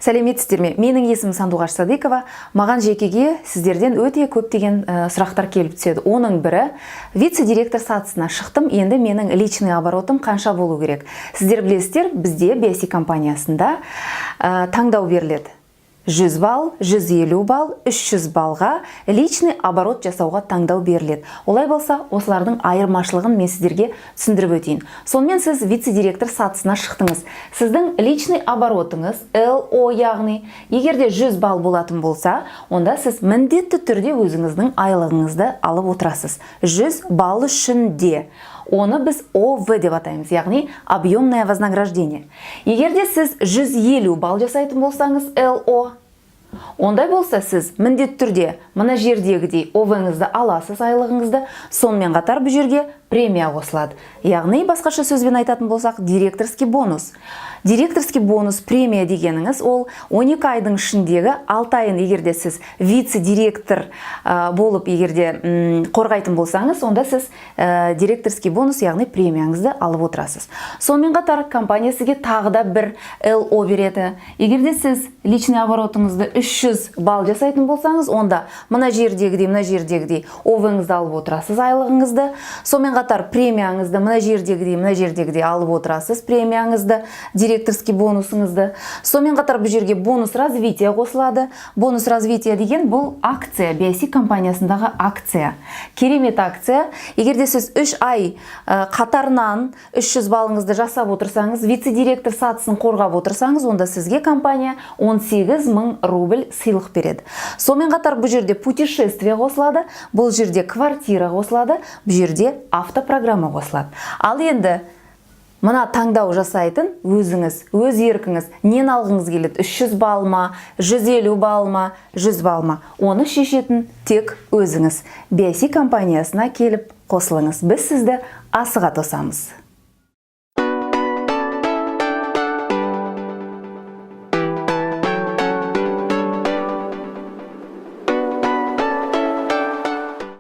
Сәлеметсіздер ме? Менің есімім Сандуғаш Садыкова. Маған жекеге сіздерден өте көптеген сұрақтар келіп түседі. Оның бірі: вице-директор сатысына шықтым, енді менің личный оборотым қанша болу керек? Сіздер білесіздер, бізде BSC компаниясында таңдау беріледі: 100 балл, 150 балл, 300 баллға личный оборот жасауға таңдау беріледі. Олай болса, осылардың айырмашылығын мен сіздерге түсіндіріп өтейін. Сонымен, сіз вице-директор сатысына шықтыңыз. Сіздің личный оборотыңыз ЛО, яғни егер де 100 балл болатын болса, онда сіз міндетті түрде өзіңіздің айлығыңызды алып отырасыз. 100 балл үшін де. Оны біз ОВ деп атаймыз, яғни объемное вознаграждение. Егер де сіз 150 балл жасайтын болсаңыз ЛО, ондай болса, сіз міндетті түрде мына жердегідей ОВ-ңызды аласыз, айлығыңызды, сонымен қатар бұл жерге премия қосылады. Яғни басқаша сөзбен айтатын болсақ, директорский бонус. Директорский бонус, премия дегеніңіз ол 12 айдың ішіндегі 6 айын егер де сіз вице-директор болып егер де қорғайтын болсаңыз, онда сіз директорский бонус, яғни премияңызды алып отырасыз. Сонымен қатар компания сізге тағы да бір ЛО береді. Егер де сіз личный оборотыңызды 300 балл жасайтын болсаңыз, онда мына жердегідей, мына жердегідей ОВ-ңызды алып отырасыз, айлығыңызды. Сонымен қатар премияңызды мына жердегідей, мына жердегідей алып отырасыз, премияңызды, директорский бонусыңызды. Сонымен қатар бұл жерге бонус развития қосылады. Бонус развития деген бұл акция, BIC компаниясындағы акция. Керемет акция. Егер де сіз 3 ай қатарынан 300 балыңызды жасап отырсаңыз, вице-директор сатысын қорғап отырсаңыз, онда сізге компания 18 мың рубль сыйлық береді. Сонымен қатар бұл жерде путешествие қосылады, бұл жерде квартира қосылады, бұл жерде автопрограмма қосылады. Ал енді мына таңдау жасайтын өзіңіз, өз еркіңіз. Нені алғыңыз келеді? 300 балл ма, 150 балл ма, 100 балл ма? Оны шешетін тек өзіңіз. BIC компаниясына келіп қосылыңыз. Біз сізді асыға тосамыз.